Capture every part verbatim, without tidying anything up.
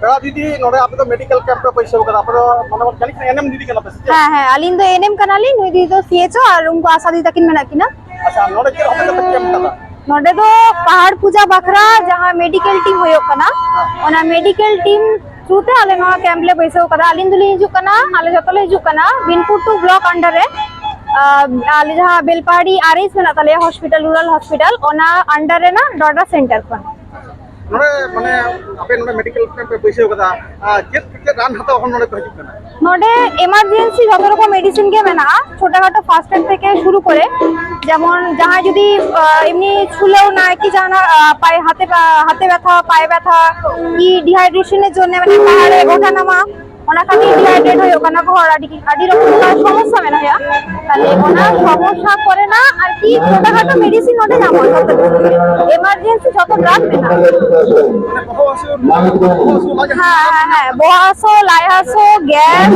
ᱯᱮᱲᱟ ᱫᱤᱫᱤ, ᱱᱚᱰᱮ ᱟᱯᱮ ᱫᱚ ᱢᱮᱰᱤᱠᱮᱞ ᱠᱮᱢᱯ ᱯᱮ ᱵᱟᱹᱭᱥᱟᱹᱣ ᱠᱟᱫᱟ, ᱟᱯᱮ ᱫᱚ ᱢᱟᱱᱮ ᱡᱟᱹᱱᱤᱡ ᱠᱷᱟᱱ ᱮᱱᱮᱢ ᱫᱤᱫᱤ ᱠᱟᱱᱟ ᱯᱮ ᱥᱮ ᱪᱮᱫ? ᱦᱮᱸ, ᱦᱮᱸ, ᱟᱹᱞᱤᱧ ᱫᱚ ᱮᱱᱮᱢ ᱠᱟᱱᱟᱞᱤᱧ, ᱱᱩᱭ ᱫᱤᱫᱤ ᱫᱚ ᱥᱤ ᱮᱪ ᱳ, ᱟᱨ ᱩᱱᱠᱩ ᱟᱥᱟ ᱫᱤᱫᱤ ᱛᱟᱹᱠᱤᱱ ᱢᱮᱱᱟᱜ ᱠᱤᱱᱟ᱾ ᱟᱪᱪᱷᱟ, ᱱᱚᱰᱮ ᱪᱮᱫ ᱦᱚᱛᱮᱡ ᱛᱮᱯᱮ ᱠᱮᱢᱯ ᱠᱟᱫᱟ? ᱱᱚᱰᱮ ᱫᱚ ᱯᱟᱦᱟᱲ ᱯᱩᱡᱟ ᱵᱟᱠᱷᱨᱟ ᱡᱟᱦᱟᱸ ᱢᱮᱰᱤᱠᱮᱞ ᱴᱤᱢ ᱦᱩᱭᱩᱜ ᱠᱟᱱᱟ, ᱚᱱᱟ ᱢᱮᱰᱤᱠᱮᱞ ᱴᱤᱢ ᱛᱷᱨᱩ ᱛᱮ ᱟᱞᱮ ᱱᱚᱣᱟ ᱠᱮᱢᱯ ᱞᱮ ᱵᱟᱹᱭᱥᱟᱹᱣ ᱠᱟᱫᱟ᱾ ᱟᱹᱞᱤᱧ ᱫᱚᱞᱤᱧ ᱦᱤᱡᱩᱜ ᱠᱟᱱᱟ, ᱟᱞᱮ ᱡᱚᱛᱚ ᱞᱮ ᱦᱤᱡᱩᱜ ᱠᱟᱱᱟ ᱵᱤᱱᱯᱩᱨ ᱴᱩ ᱵᱞᱚᱠ ᱟᱱᱰᱟᱨ ᱨᱮ, ᱟᱸ, ᱟᱞᱮ ᱡᱟᱦᱟᱸ ᱵᱮᱞᱯᱟᱦᱟᱲᱤ ᱟᱨ ᱮᱭᱤᱪ ᱢᱮᱱᱟᱜ ᱛᱟᱞᱮᱭᱟ ᱦᱚᱥᱯᱤᱴᱟᱞ, ᱨᱩᱨᱟᱞ ᱦᱚᱥᱯᱤᱴᱟᱞ, ᱚᱱᱟ ᱟᱱᱰᱟᱨ ᱨᱮᱱᱟᱜ ᱰᱚᱰᱟ ᱥᱮᱱᱴᱟᱨ ᱠᱷᱚᱱ᱾ ᱱᱚᱰᱮ ᱢᱟᱱᱮ ᱟᱯᱮ ᱱᱚᱰᱮ ᱢᱮᱰᱤᱠᱮᱞ ᱠᱮᱢᱯ ᱯᱮ ᱵᱟᱹᱭᱥᱟᱹᱣ ᱠᱟᱫᱟ, ᱟᱨ ᱪᱮᱫ ᱪᱮᱫ ᱨᱟᱱ ᱦᱟᱛᱟᱣ ᱦᱚᱲ ᱱᱚᱰᱮ ᱠᱚ ᱦᱤᱡᱩᱜ ᱠᱟᱱᱟ? ᱱᱚᱰᱮ ᱮᱢᱟᱨᱡᱮᱱᱥᱤ ᱡᱷᱚᱛᱚ ᱨᱚᱠᱚᱢ ᱢᱮᱰᱤᱥᱤᱱ ᱜᱮ ᱢᱮᱱᱟᱜᱼᱟ, ᱪᱷᱳᱴᱳ ᱠᱷᱟᱴᱳ ᱯᱷᱟᱥᱴ ᱮᱰ ᱛᱷᱮᱠᱮ ᱥᱩᱨᱩ ᱠᱚᱨᱮ, ᱡᱮᱢᱚᱱ ᱡᱟᱦᱟᱸᱭ ᱡᱩᱫᱤ, ᱟᱸ, ᱮᱢᱱᱤ ᱪᱷᱩᱞᱟᱹᱣ ᱱᱟᱭ ᱠᱤ ᱡᱟᱦᱟᱱᱟᱜ, ᱟᱸ, ᱯᱟᱭ ᱦᱟᱛᱮ ᱯᱟ-, ᱦᱟᱛᱮ ᱵᱮᱛᱷᱟ, ᱯᱟᱭ ᱵᱮᱛᱷᱟ, ᱠᱤ ᱰᱤᱦᱟᱭᱰᱨᱮᱥᱚᱱ ᱮᱨ ᱡᱚᱱᱱᱮ ᱢᱟᱱᱮ ᱯᱟᱦᱟᱲᱮ ᱜᱚᱴᱟ ᱱᱟᱢᱟ, ᱚᱱᱟ ᱠᱷᱟᱹᱛᱤᱨ ᱰᱤᱦᱟᱭᱰᱨᱮᱴ ᱦᱩᱭᱩᱜ ᱠᱟᱱᱟ ᱠᱚ ᱦᱚᱲ, ᱟᱹᱰᱤ, ᱟᱹᱰᱤ ᱨᱚᱠᱚᱢ ᱚᱱᱠᱟ ᱥᱚᱢᱚᱥᱥᱟ ᱢᱮᱱᱟᱜ ᱦᱩᱭᱩᱜᱼᱟ᱾ ᱛᱟᱦᱞᱮ ᱚᱱᱟ ᱥᱚᱢᱚᱥᱥᱟ ᱠᱚᱨᱮᱱᱟᱜ ᱟᱨᱠᱤ ᱪᱷᱳᱴᱳ ᱠᱷᱟᱴᱳ ᱢᱮᱰᱤᱥᱤᱱ ᱱᱚᱰᱮ ᱧᱟᱢᱚᱜᱼᱟ, ᱡᱚᱛᱚ ᱠᱤᱪᱷᱩ ᱜᱮ᱾ ᱮᱢᱟᱨᱡᱮᱱᱥᱤ ᱡᱚᱛᱚ ᱰᱨᱟᱜᱽ ᱢᱮᱱᱟᱜᱼᱟ᱾ ᱵᱚᱦᱚᱜ ᱦᱟᱹᱥᱩ, ᱵᱚᱦᱚᱜ ᱦᱟᱹᱥᱩ, ᱞᱟᱡ ᱦᱟᱹᱥᱩ? ᱦᱮᱸ, ᱦᱮᱸ, ᱦᱮᱸ, ᱵᱚᱦᱚᱜ ᱦᱟᱹᱥᱩ, ᱞᱟᱡ ᱦᱟᱹᱥᱩ, ᱜᱮᱥ,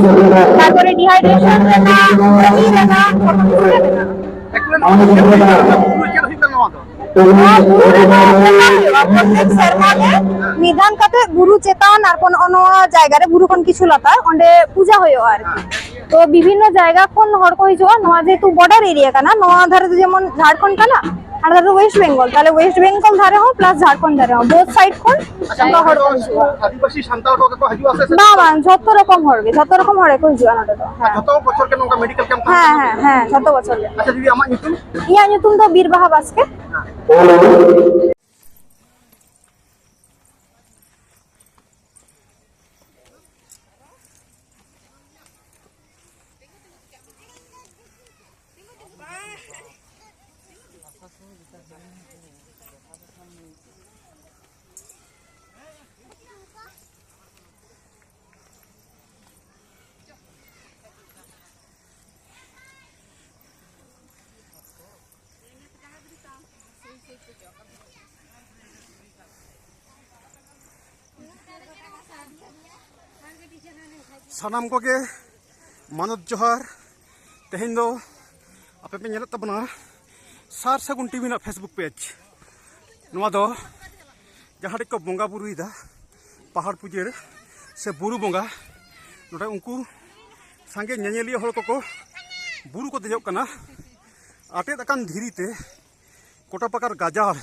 ᱛᱟᱨᱯᱚᱨᱮ ᱰᱤᱦᱟᱭᱰᱨᱮᱥᱚᱱ ᱨᱮᱱᱟᱜ, ᱠᱟᱹᱢᱤ ᱨᱮᱱᱟᱜ, ᱡᱚᱛᱚ ᱠᱤᱪᱷᱩ ᱜᱮ ᱢᱮᱱᱟᱜᱼᱟ᱾ ᱮᱠᱪᱩᱭᱮᱞᱤ ᱱᱚᱣᱟ ᱫᱚ ᱪᱮᱫ ᱦᱩᱭᱩᱜ ᱠᱟᱱᱟ? ᱱᱚᱣᱟ ᱫᱚ? ᱱᱚᱣᱟ ᱵᱩᱨᱩ ᱨᱮᱫᱚ ᱪᱮᱛᱟᱱ ᱦᱩᱭᱩᱜᱼᱟ, ᱯᱨᱚᱛᱮᱠ ᱥᱮᱨᱢᱟ ᱜᱮ ᱢᱤᱫ ᱫᱷᱟᱣ ᱠᱟᱛᱮ ᱵᱩᱨᱩ ᱪᱮᱛᱟᱱ, ᱟᱨ ᱱᱚᱜᱼᱚ ᱱᱚᱣᱟ ᱡᱟᱭᱜᱟ ᱨᱮ, ᱵᱩᱨᱩ ᱠᱷᱚᱱ ᱠᱤᱪᱷᱩ ᱞᱟᱛᱟᱨ, ᱚᱸᱰᱮ ᱯᱩᱡᱟ ᱦᱩᱭᱩᱜᱼᱟ ᱟᱨᱠᱤ᱾ ᱛᱚ ᱵᱤᱵᱷᱤᱱᱱᱚ ᱡᱟᱭᱜᱟ ᱠᱷᱚᱱ ᱦᱚᱲ ᱠᱚ ᱦᱤᱡᱩᱜᱼᱟ᱾ ᱱᱚᱣᱟ ᱡᱮᱦᱮᱛᱩ ᱵᱚᱰᱟᱨ ᱮᱨᱤᱭᱟ ᱠᱟᱱᱟ, ᱱᱚᱣᱟ ᱫᱷᱟᱨᱮ ᱫᱚ ᱡᱮᱢᱚᱱ ᱡᱷᱟᱲᱠᱷᱚᱸᱰ ᱠᱟᱱᱟ, ᱦᱟᱱᱟ ᱫᱷᱟᱨᱮ ᱫᱚ ᱳᱭᱮᱥᱴ ᱵᱮᱝᱜᱚᱞ, ᱛᱟᱦᱞᱮ ᱳᱭᱮᱥᱴ ᱵᱮᱝᱜᱚᱞ ᱫᱷᱟᱨᱮ ᱦᱚᱸ ᱯᱞᱟᱥ ᱡᱷᱟᱲᱠᱷᱚᱸᱰ ᱫᱷᱟᱨᱮ ᱦᱚᱸ, ᱵᱳᱛᱷ ᱥᱟᱭᱤᱰ ᱠᱷᱚᱱ ᱟᱪᱪᱷᱟ, ᱚᱱᱠᱟ ᱦᱚᱲ ᱠᱚ ᱦᱤᱡᱩᱜᱼᱟ᱾ ᱟᱹᱫᱤᱵᱟᱹᱥᱤ ᱥᱟᱱᱛᱟᱲ ᱠᱚᱜᱮ ᱠᱚ ᱦᱤᱡᱩᱜᱼᱟ ᱥᱮ? ᱵᱟᱝ, ᱵᱟᱝ, ᱡᱷᱚᱛᱚ ᱨᱚᱠᱚᱢ ᱦᱚᱲ ᱜᱮ, ᱡᱷᱚᱛᱚ ᱨᱚᱠᱚᱢ ᱦᱚᱲ ᱜᱮᱠᱚ ᱦᱤᱡᱩᱜᱼᱟ ᱱᱚᱰᱮ ᱫᱚ᱾ ᱟᱨ ᱦᱮᱸ᱾ ᱡᱷᱚᱛᱚ ᱵᱚᱪᱷᱚᱨ ᱜᱮ ᱱᱚᱝᱠᱟ ᱢᱮᱰᱤᱠᱮᱞ ᱠᱮᱢᱯ ᱛᱟᱦᱮᱱ ᱦᱮᱸ, ᱠᱟᱱᱟ? ᱦᱮᱸ, ᱦᱮᱸ, ᱡᱷᱚᱛᱚ ᱵᱚᱪᱷᱚᱨ ᱜᱮ᱾ ᱟᱪᱪᱷᱟ ᱫᱤᱫᱤ, ᱟᱢᱟᱜ ᱧᱩᱛᱩᱢ? ᱤᱧᱟᱹᱜ ᱧᱩᱛᱩᱢ ᱫᱚ ᱵᱤᱨᱵᱟᱦᱟ ᱵᱟᱥᱠᱮ᱾ ᱥᱟᱱᱟᱢ ᱠᱚᱜᱮ ᱢᱟᱱᱚᱛ ᱡᱚᱦᱟᱨ᱾ ᱛᱮᱦᱮᱧ ᱫᱚ ᱟᱯᱮ ᱯᱮ ᱧᱮᱞᱮᱫ ᱛᱟᱵᱚᱱᱟ ᱥᱟᱨ ᱥᱟᱹᱜᱩᱱ ᱴᱤᱵᱷᱤ ᱨᱮᱱᱟᱜ ᱯᱷᱮᱥᱵᱩᱠ ᱯᱮᱡᱽ᱾ ᱱᱚᱣᱟ ᱫᱚ ᱡᱟᱦᱟᱸ ᱴᱷᱮᱡ ᱠᱚ ᱵᱚᱸᱜᱟ ᱵᱩᱨᱩᱭᱮᱫᱟ, ᱯᱟᱦᱟᱲ ᱯᱩᱡᱟᱹ ᱥᱮ ᱵᱩᱨᱩ ᱵᱚᱸᱜᱟ, ᱱᱚᱰᱮ ᱩᱱᱠᱩ ᱥᱟᱸᱜᱮ ᱧᱮᱧᱮᱞᱤᱭᱟᱹ ᱦᱚᱲ ᱠᱚᱠᱚ ᱵᱩᱨᱩ ᱠᱚ ᱫᱮᱡᱚᱜ ᱠᱟᱱᱟ᱾ ᱟᱴᱮᱫ ᱟᱠᱟᱱ ᱫᱷᱤᱨᱤ ᱛᱮ ᱜᱚᱴᱟ ᱯᱟᱠᱟᱨ ᱜᱟᱡᱟᱲ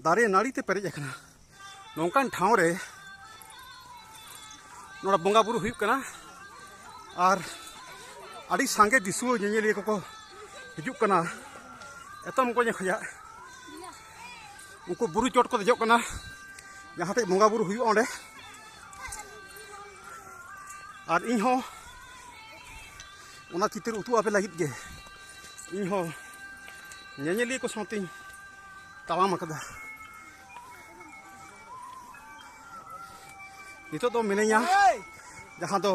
ᱫᱟᱨᱮ ᱱᱟᱹᱲᱤ ᱛᱮ ᱯᱮᱨᱮᱡ ᱟᱠᱟᱱᱟ᱾ ᱱᱚᱝᱠᱟᱱ ᱴᱷᱟᱶ ᱨᱮ ᱱᱚᱰᱮ ᱵᱚᱸᱜᱟ ᱵᱩᱨᱩ ᱦᱩᱭᱩᱜ ᱠᱟᱱᱟ ᱟᱨ ᱟᱹᱰᱤ ᱥᱟᱸᱜᱮ ᱫᱤᱥᱩᱣᱟᱹ ᱧᱮᱧᱮᱞᱤᱭᱟᱹ ᱠᱚᱠᱚ ᱦᱤᱡᱩᱜ ᱠᱟᱱᱟ ᱮᱛᱚᱢ ᱠᱚᱧᱮ ᱠᱷᱚᱱᱟᱜ᱾ ᱩᱱᱠᱩ ᱵᱩᱨᱩ ᱪᱚᱴ ᱠᱚ ᱫᱮᱡᱚᱜ ᱠᱟᱱᱟ, ᱡᱟᱦᱟᱸ ᱴᱷᱮᱡ ᱵᱚᱸᱜᱟ ᱵᱩᱨᱩ ᱦᱩᱭᱩᱜᱼᱟ ᱚᱸᱰᱮ᱾ ᱟᱨ ᱤᱧ ᱦᱚᱸ ᱚᱱᱟ ᱪᱤᱛᱟᱹᱨ ᱩᱫᱩᱜ ᱟᱯᱮ ᱞᱟᱹᱜᱤᱫ ᱜᱮ ᱤᱧ ᱦᱚᱸ ᱧᱮᱧᱮᱞᱤᱭᱟᱹ ᱠᱚ ᱥᱟᱶᱛᱮᱧ ᱛᱟᱲᱟᱢ ᱟᱠᱟᱫᱟ᱾ ᱱᱤᱛᱚᱜ ᱫᱚ ᱢᱤᱱᱟᱹᱧᱟ ᱡᱟᱦᱟᱸ ᱫᱚ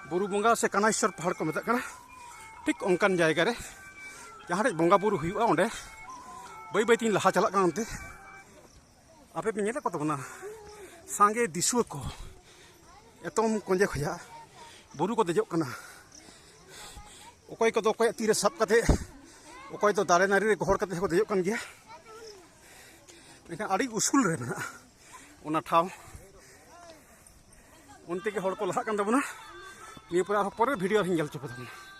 ᱵᱩᱨᱩ ᱵᱚᱸᱜᱟ ᱥᱮ ᱠᱟᱱᱟᱭᱥᱚᱨ ᱯᱟᱦᱟᱲ ᱠᱚ ᱢᱮᱛᱟᱜ ᱠᱟᱱᱟ, ᱴᱷᱤᱠ ᱚᱱᱠᱟᱱ ᱡᱟᱭᱜᱟ ᱨᱮ ᱡᱟᱦᱟᱸ ᱴᱷᱮᱡ ᱵᱚᱸᱜᱟ ᱵᱩᱨᱩ ᱦᱩᱭᱩᱜᱼᱟ᱾ ᱚᱸᱰᱮ ᱵᱟᱹᱭ ᱵᱟᱹᱭ ᱛᱤᱧ ᱞᱟᱦᱟ ᱪᱟᱞᱟᱜ ᱠᱟᱱᱟ᱾ ᱚᱱᱛᱮ ᱟᱯᱮ ᱯᱮ ᱧᱮᱞᱮᱫ ᱠᱚ ᱛᱟᱵᱚᱱᱟ ᱥᱟᱸᱜᱮ ᱫᱤᱥᱩᱣᱟᱹ ᱠᱚ ᱮᱛᱚᱢ ᱠᱚᱸᱡᱮ ᱠᱷᱚᱱᱟᱜ ᱵᱩᱨᱩ ᱠᱚ ᱫᱮᱡᱚᱜ ᱠᱟᱱᱟ᱾ ᱚᱠᱚᱭ ᱠᱚᱫᱚ ᱚᱠᱚᱭᱟᱜ ᱛᱤᱨᱮ ᱥᱟᱵ ᱠᱟᱛᱮ, ᱚᱠᱚᱭ ᱫᱚ ᱫᱟᱨᱮ ᱱᱟᱹᱲᱤ ᱨᱮ ᱜᱚᱦᱚᱲ ᱠᱟᱛᱮ ᱦᱚᱸᱠᱚ ᱫᱮᱡᱚᱜ ᱠᱟᱱ ᱜᱮᱭᱟ᱾ ᱢᱮᱱᱠᱷᱟᱱ ᱟᱹᱰᱤ ᱩᱥᱩᱞ ᱨᱮ ᱢᱮᱱᱟᱜᱼᱟ ᱚᱱᱟ ᱴᱷᱟᱶ᱾ ᱚᱱᱛᱮ ᱜᱮ ᱦᱚᱲ ᱠᱚ ᱞᱟᱦᱟᱜ ᱠᱟᱱ ᱛᱟᱵᱚᱱᱟ᱾ ᱱᱤᱭᱟᱹ ᱯᱚᱨᱮ ᱟᱨᱦᱚᱸ ᱯᱚᱨᱮᱨ ᱵᱷᱤᱰᱤᱭᱳ ᱨᱮᱧ ᱧᱮᱞ ᱦᱚᱪᱚ ᱯᱮ ᱛᱟᱵᱚᱱᱟ᱾